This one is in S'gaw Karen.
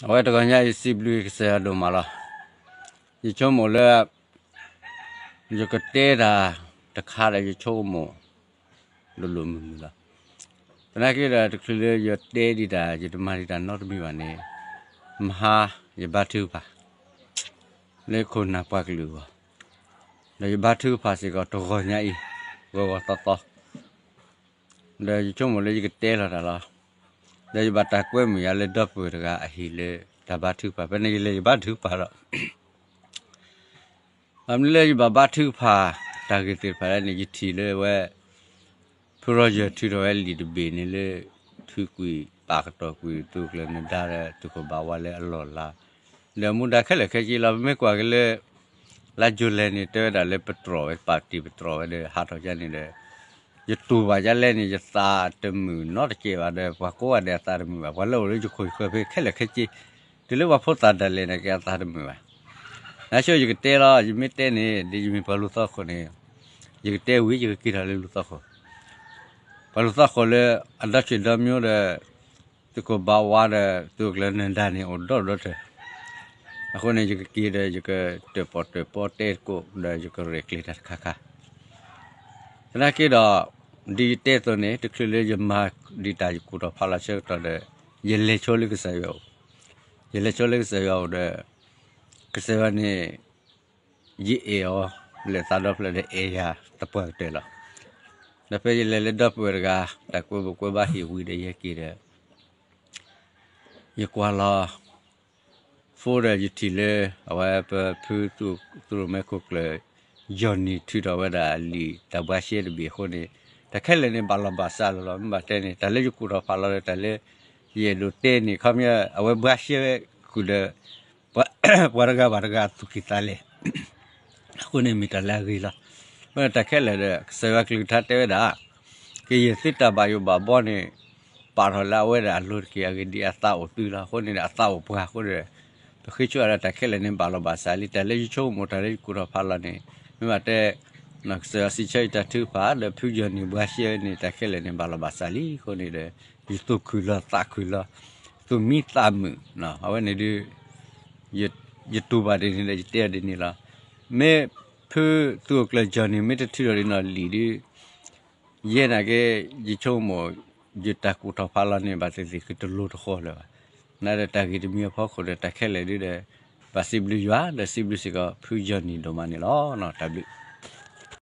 အဝဲတဂီၤညါအံၤ စံးဘျုးကစၢ်ယွၤဒိၣ်မးလီၤ. ယဆိကမိၣ်လၢ ယကတဲတၢ်တခါဒီး ယဆိကမိၣ် လိၤလိၤမုာ်မုာ်လီၤ. သနာ်က့ဒီး တချုးလၢယတဲဒံးတၢ် ယတမၤဒံးတၢ်နီတမံၤဘၣ်န့ၣ်, မဟါ ယဘါထုကဖၣ် လၢခိၣ်နၢ်ပှၤကလုာ်အဂီၢ်, ဒီးယဘါထုကဖၣ်စ့ၢ်ကီးတဂီၤညါအံၤ ဂီၤဂီၤသီသီ ဒီးယဆိကမိၣ်လၢယကတဲလီၤတၢ်လီၤ. ဒီးယဘၣ်တၢ်ကွဲမုာ်ယၤလၢဒီပုၢ်ဝဲၢ်တဂၤအဟံၣ်လၢတၢ်ဘါထုကဖၣ်, ဖဲန့ၣ်ယလဲၤယဘါထုကဖၣ်ဒီး ဘၣ်မနုၤလၢယဘၣ်ဘါထုကဖၣ်တၢ်ဂ့ၢ်သ့ၣ်တဖၣ်လဲၣ်န့ၣ် ယထံၣ်လၢဝဲ ဖုရီယၢၢ်ထုးထီၣ်ဝဲလံာ်တဘ့ၣ်န့ၣ်လၢ ထုးကွံာ်ပာ်ကတီၢ်ကွံာ်သုးခိၣ်ကျၢၢ်နၢၤဒါဒီးသုးခိၣ်ဘၣ်ဝါလၢအလီၢ်အလၤ, ဒီးမူဒါခဲလၢာ်ခဲဆ့လီၤ. ပမ့ၢ်ကွၢ်က့ၤလၢ လါယူၤလံန့ၣ် တဲဝဲဒၣ်လၢပတြီၢ်ဝဲ ပာ်တ့ၢ်ပတြီၢ်ဝဲဒီးဟးထီၣ်ယါန့ၣ်ဒီး ယတူၢ်ဘၣ်ယါလဲၣ်န့ၣ် ယသးတမုာ်နီတစဲးဘၣ်ဒီး ပှၤကိးဂၤဒဲးအသးတမုာ်ဘၣ်, ပှၤလၢအိၣ်လၢယခိၣ်ယဃၢၤဖဲခဲလၢာ်ခဲဆ့ တုၤလၢပှၤဖိသၣ်ဒၣ်လဲာ်န့ၣ် က့ၤအသးတမုာ်ဘၣ်. နဆိယကတဲလီၤ, ယမ့ၢ်တဲန့ၣ် ဒ်ယမ့ၢ်ပှၤလူၤသီခိၣ်န့ၣ် ယကတဲဝံၤ ယကက့ၤထီၣ်လၢလူၤသီခိၣ်, ပှၤလူၤသီခိၣ်လၢအဒီဆံးဒီမံၤဒီး သုးခိၣ်ဘၣ်ဝါဒီးသုးခိၣ်ကျၢၢ်နၢၤဒါန့ၣ် အိၣ်ဒီဒူၣ်ဒီထၢၣ်, အဃိန့ၣ် ယကက့ၤဒီး ယကတၢၣ်ပီၣ်တၢၣ်ပီတဲသကိး ဒီးယကရဲၣ်ကျဲၤတၢ်တခါခါ သနာ်က့ဒီး ဒ်ယတဲအသိးန့ၣ် တချုးလၢယမၤဒံးတၢ်ယကူၣ်ထီၣ်ဖးလီၤဆၢကတီၢ်ဒီး ယလဲၤဆိလၢကစၢ်ယွၤအိၣ်, ယလဲၤဆိလၢကစၢ်ယွၤအိၣ်ဒီး ကစၢ်ယွၤန့ၣ် ယအဲၣ်အီၤ လၢသးဒီဖျၢၣ်ဒီးအဲၣ်ယၤသပှၢ်ကတၢၢ်လီၤ. ဒီးဖဲယလဲၤလၢဒီပုၢ်ဝဲၢ်တဂၤ တၢ်ကွဲဘိးကွဲဘါဟ့ၣ်ဝံၤဒီးယဟဲက့ၤဒီး ယကွၢ်လီၤ phone ဒီးယထံၣ်လၢ အဝဲပဖုသုးရိၣ်မဲခိၣ်ကျၢၢ် Johnny ထုးထီၣ်ဝဲဒၣ်လံာ်တၢ်ဘှါရှဲတဘ့ၣ်အဃိန့ၣ် တၢ်ခဲလၢာ်န့ၣ် ဘၣ်လီၤဘၣ်စးလီၤလီၤ. မ့ၢ်ဘၣ်တဲန့ၣ် တၢ်လၢယကူၣ်ထီၣ်ဖးလီၤဒီး တၢ်လၢယအဲၣ်ဒိးတဲန့ၣ် ခီပညီ အဝဲဘှါရှဲဝဲဃုာ်ဒီး ပှၤတဂၤဘၣ်တဂၤအသူၣ်ကံၢ်သးလဲ အဃိန့ၣ်မ့ၢ်တၢ်လၢအဂ့ၤလီၤ. အဃိန့ၣ်တၢ်ခဲလၢာ်ဒီး ကစၢ်ယွၤကလုၢ်ကထါတဲဝဲဒၣ် ကယဲၢ်သုတၢ်ဘၣ်ယိၣ်ဘၣ်ဘီန့ၣ် ပာ်ထီၣ်လၢအဝဲဒၣ်အလိၤတက့ၢ်. အဂ့ၢ်ဒ်အံၤ အသးအိၣ်သုလီၤ. အဃိန့ၣ်ဒီး အသးအိၣ်ပှၤအဃိဒီး ပဃ့ဆိအီၤဒီးတၢ်ခဲလၢာ်န့ၣ် ဘၣ်လီၤဘၣ်စးလံ. တၢ်လၢယဆိကမိၣ်တၢ်လၢယကူၣ်ထီၣ်ဖးလီၤန့ၣ် မ့ၢ်ဘၣ်တဲ ကစၢ်ယွၤစံးဆၢယတၢ်ထုကဖၣ် ဒီးဖု Johnny ဘှါရှဲဝဲန့ၣ် တၢ်ခဲလၢာ်န့ၣ် ဘၣ်လီၤဘၣ်စးလံ. အဃိန့ၣ်ဒီး ယသူၣ်ခုၣ်လီၤသးခုၣ်လီၤ သူၣ်မံသးမုာ် အဝဲန့ၣ်ဒုး ယတူၢ်ဘၣ်ဒ်န့ၣ်ဒီး ယတဲအီၤဒ်န့ၣ်လီၤ. မ့ၢ်ဖုသုးခိၣ်ကျၢၢ် Johnny မ့ၢ်တထုးထီၣ်ဒ်န့ၣ်လံာ်ဒုး ယဲနာ်က့ ယဆိကမိၣ် ယတၢ်ကူၣ်ထီၣ်ဖးလီၤန့ၣ် ဘၣ်သ့ၣ်သ့ၣ်ကတလိၤတဃီလၢၤဘၣ်. နာ်ဒီးတၢ်ဂ့ၢ်တမံၤအဖီခိၣ်ဒီး တၢ်ခဲလၢာ်ဒုးဒီး ဘၣ်စံးဘျုးယွၤ ဒီးစံးဘျုးစ့ၢ်ကီး ဖု Johnny ဒိၣ်မးန့ၣ်လီၤ. တၢ်ဘျုး